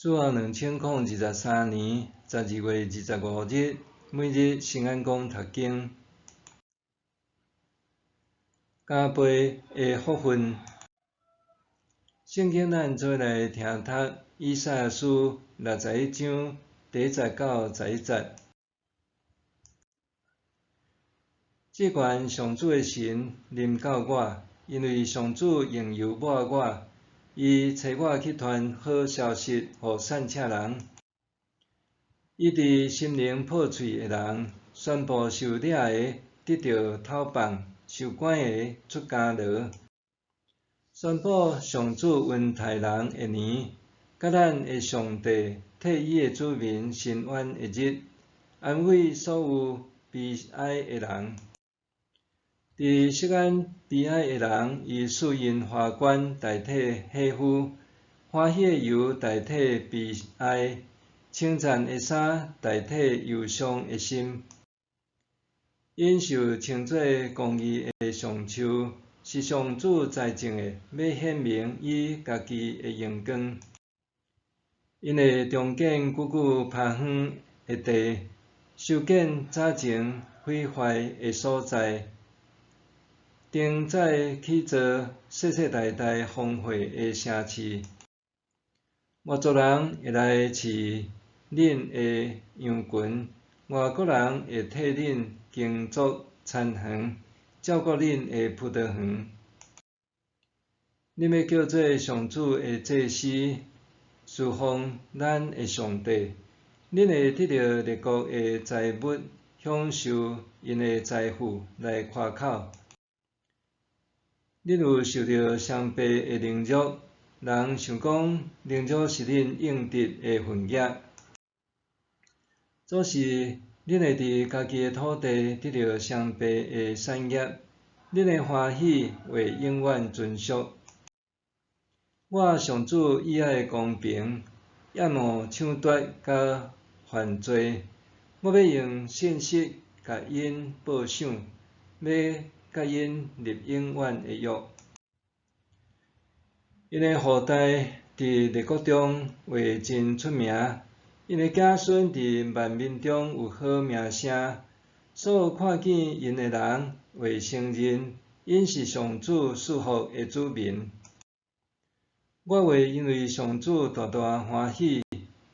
主後2023年12月25日，每日新眼光讀經，加倍的福分。聖經咱做伙來聽讀以賽亞書61章第1節到11節。至懸上主的神臨到我，因為上主用油抹我，伊差我去傳好消息予散赤人，醫治心靈破碎的人，宣布受掠的得著釋放，受關的出監牢，宣布上主恩待人的年，佮咱的上帝替伊的子民伸冤的日，安慰所有悲哀的人。佇錫安悲哀的人，伊賜𪜶華冠代替血膚，歡喜的油代替悲哀，稱讚的衫代替憂傷的心。𪜶受稱做公義的橡樹，是上主栽種的，欲顯明伊家己的榮光。𪜶會重建久久拋荒的地，修建早前毀壞的所在。重再起造世世代代荒廢的城市，外族人會來飼恁的羊群，外國人會替恁耕作田園，照顧恁的葡萄園。恁欲叫做上主的祭司，事奉咱的上帝。恁會得著列國的財物，享受𪜶的財富來誇口。恁有受著雙倍的凌辱，人想講凌辱是恁應得的份額。總是恁會佇家己的土地得著雙倍的產業，恁的歡喜會永遠存續。我上主喜愛公平，厭惡搶奪佮犯罪。我欲用信實共𪜶報賞，欲佮𪜶立永遠的約。𪜶的後代佇列國中會真出名，𪜶的子孫佇萬民中有好名聲。所有看見𪜶的人會承認，𪜶是上主賜福的子民。我會因為上主大大歡喜，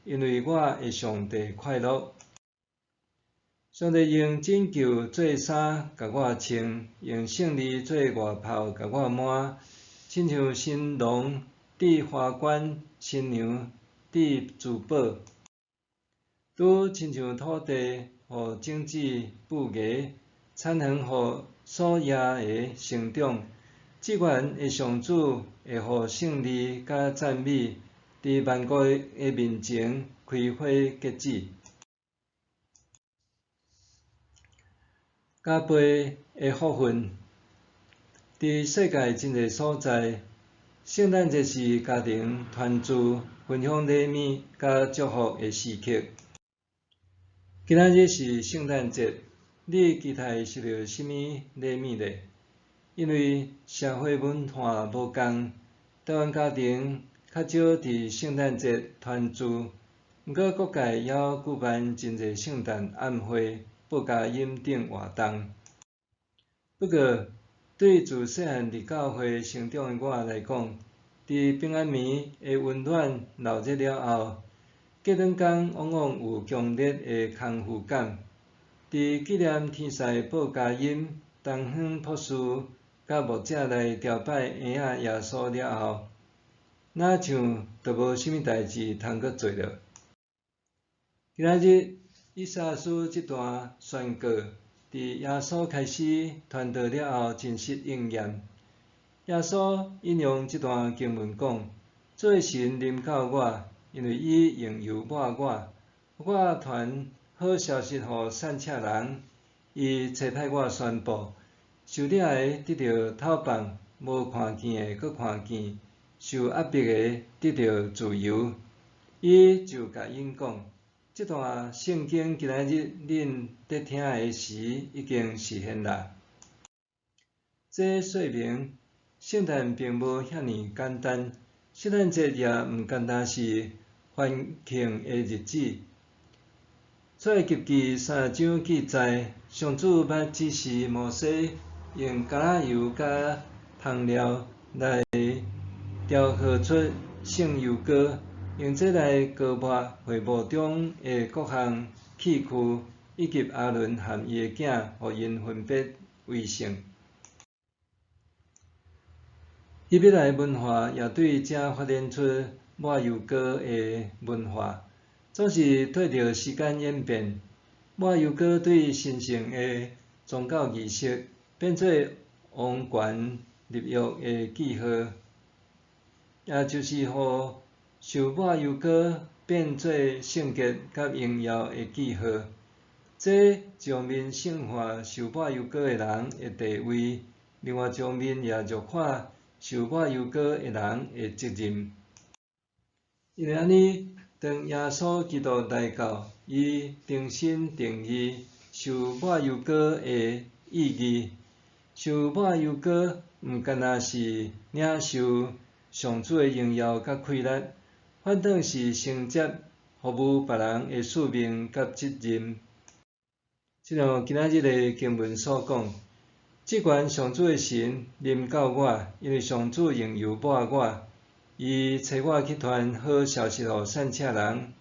因為我的上帝快樂。上帝用拯救做衫共我穿，用勝利做外袍共我披，親像新郎戴華冠，新娘戴珠寶。拄親像土地予種子哺芽，田園予所芽的成長。至懸的上主會予勝利佮讚美，佇萬國的面前開花結籽。加倍的福分，佇世界真濟所在，聖誕節是家庭團聚、分享禮物佮祝福的時刻。今仔日是聖誕節，你期待收著啥物禮物呢？因為社會文化無仝，台灣家庭較少佇聖誕節團聚，毋過各界猶舉辦真濟聖誕暗會、報佳音等活動。不過，對自細漢佇教會成長的我來講，佇平安暝的溫暖鬧熱了後，隔兩工往往有強烈的空虛感。佇紀念天使報佳音、東方博士佮牧者來朝拜嬰仔耶穌了後，若像就無啥物代誌通閣做了。今仔日以賽亞書這段宣告，佇耶穌開始傳道了後，真實應驗。耶穌引用這段經文講：主的神臨到我，因為伊用油抹我，予我傳好消息予散赤人。伊差派我宣布，受掠的得著釋放，無看見的閣看見，受壓迫的得著自由。伊就共𪜶講：這段聖經今仔日恁佇聽的時，已經實現啦。這說明聖誕並無遐爾簡單，聖誕節也毋干焦是欢庆的日子。出埃及记三章记载，上主捌指示摩西用橄榄油佮香料来调和出圣油膏，用这来膏抹会幕中的各项器具，以及亚伦和伊的囝，予𪜶分别为圣。希伯来文化也对遮发展出抹油膏的文化，总是缀著时间演变，抹油膏对神圣的宗教仪式变做王权立约的记号，也就是予受抹油膏变做圣洁佮荣耀的记号。这一方面圣化受抹油膏的人的地位，另外一方面也弱化受抹油膏的人的责任。因为按呢，当耶稣基督来到，伊重新定义受抹油膏的意义。受抹油膏毋干焦是领受上主的荣耀佮气力，反倒是承接服务别人的使命佮责任。亲像今仔日的经文所讲，至悬上主的神临到我，因为上主用油抹我，伊差我去传好消息予散赤人，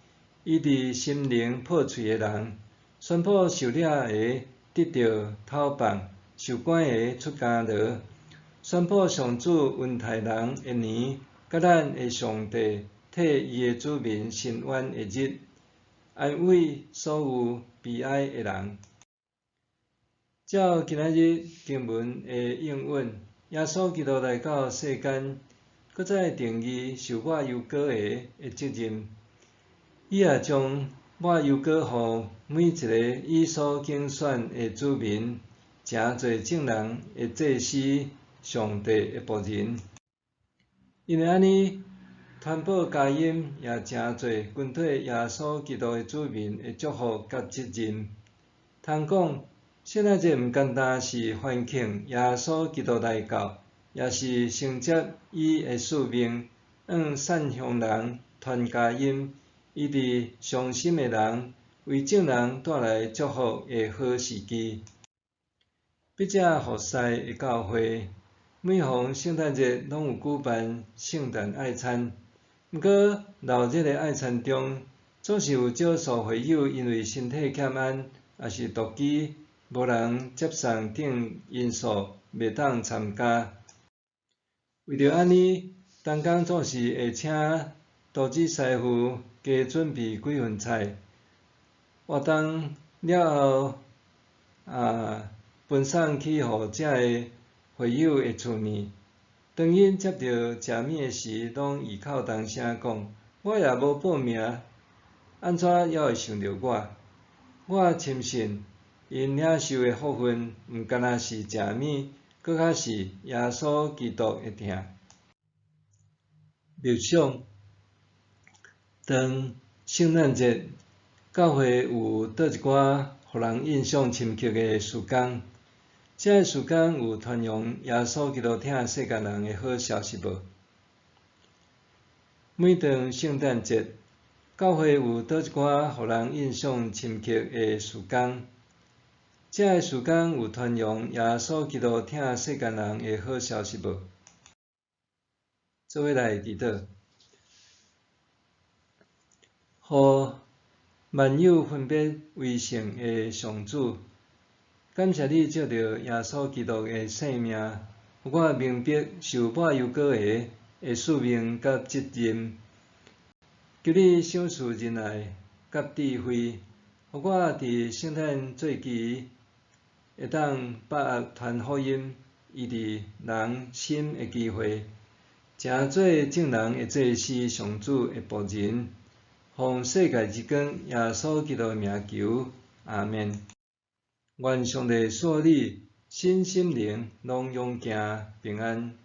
医治心灵破碎的人，宣布受掠的得著释放，受关的出监牢，宣布上主恩待人的年，佮咱的上帝替伊的子民伸冤的日，安慰所有悲哀的人。照今仔日经文的应允，耶稣基督来到世间，阁再定义受抹油膏的的责任。伊也将抹油膏予每一个伊所拣选的子民，成做众人的祭司，上帝的仆人。因为按呢，传播佳音也成做军队耶稣基督的子民的祝福佮责任。通讲，圣诞节毋干焦是欢庆耶稣基督来到，也是承接伊的使命，向散乡人传佳音，医治伤心的人，为众人带来祝福的好时机。笔者服侍的教会，每逢圣诞节拢有举办圣诞爱餐。毋过，热闹的爱餐中，总是有少数会友因为身体欠安，抑是独居，无人接送等因素，袂当参加。为著按呢，同工总是会请厨子师傅加准备几份菜。活动了后，分送去予遮个会友的厝里。当𪜶接著食物的时，拢异口同声讲：“我也无报名，按怎犹会想著我？”我深信，𪜶领受的福分，毋干焦是食物，阁较是耶稣基督的疼。默想，当圣诞节，教会有佗一寡予人印象深刻的事工？这个事工有传扬耶稣基督疼世间人的好消息无？每当圣诞节，教会有佗一寡予人印象深刻的事工？这个事工有传扬耶稣基督疼世间人的好消息无？做伙来祈祷，予万有分别为圣的上主，感谢你藉著耶稣基督的生命，予我明白受抹油膏的的使命佮责任。求你赏赐仁爱佮智慧，予我伫圣诞节期会当把握传福音、医治人心的机会，成做众人的祭司、上主的仆人，奉世界之光耶稣基督的名求，阿免。愿上帝赐予你身心灵拢勇健平安。